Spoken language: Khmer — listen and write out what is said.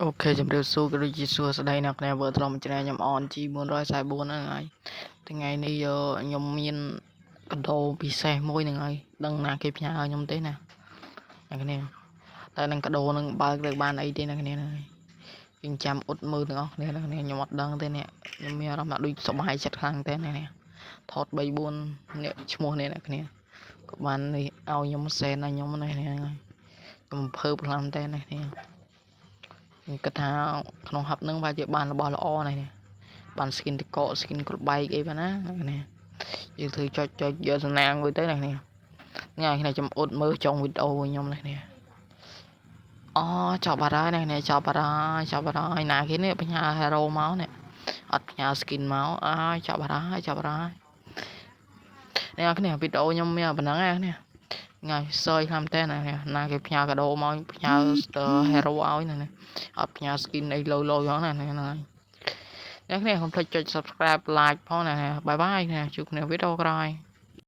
OK ជម្រាបសួរក៏ដូចជាសួស្តីអ្នកគ្នាវើត្រឡប់មក channel ខ្ញុំអន G444 ហ្នឹងហើយថ្ងៃនេះខ្ញុំមានកាដូពិសេសមួយហ្នឹងហើយដឹងណាគេផ្ញើឲ្យខ្ញុំទេណាអ្នកគ្នាតែនឹងកាដូនឹងបើកទៅបានអីទេអ្នកគ្នាហ្នឹងហើយយើងចាំអ៊ុតមើលទាំងអស់គ្នាអ្នកគ្នាខ្ញុំអត់ដឹងទេនេះខ្ញុំមានអារម្មណ៍ថាដូចសប្បាយចិត្តខ្លាំងទេអ្នកគ្នាថត3 4អ្នកឈ្មោះនេះអ្នកគ្នាក៏បាននេះឲ្យខ្ញុំសែនឲ្យខ្ញុំនេះហ្នឹងហើយខ្ញុំភើបខ្លាំងទេអ្នកគ្នាខ្ញុំគិតថាក្នុងហឹបហ្នឹងប្រហែលជាបានរបស់ល្អណាស់នេះបាន skin តកក skin គ្រាប់បែកអីបាទណានេះយើងធ្វើចុចចុចយកសំណាងមួយទៅណានេះញ៉ាំគ្នាចាំអ៊ុតមើលចុងវីដេអូខ្ញុំនេះនេះអូចប់បាត់ហើយនេះចប់បាត់ហើយចប់បាត់ហើយណាគេនេះផ្ញើ hero មកនេះអត់ផ្ញើ skin មកអើយចប់បាត់ហើយចប់បាត់ហើយនេះគ្នាវីដេអូខ្ញុំមានប៉ុណ្ណឹងឯងនេះថ្ងៃសយខ្លាំងតែណាណាគេផ្ញើកាដូមកផ្ញើ hero ឲ្យណាអត់ផ្ញើ skin អីលោលោហ្នឹងណាហ្នឹងហើយអ្នកគ្នាកុំភ្លេចចុច subscribe like ផងណាbye bye ណាជួបគ្នាវីដេអូក្រោយ។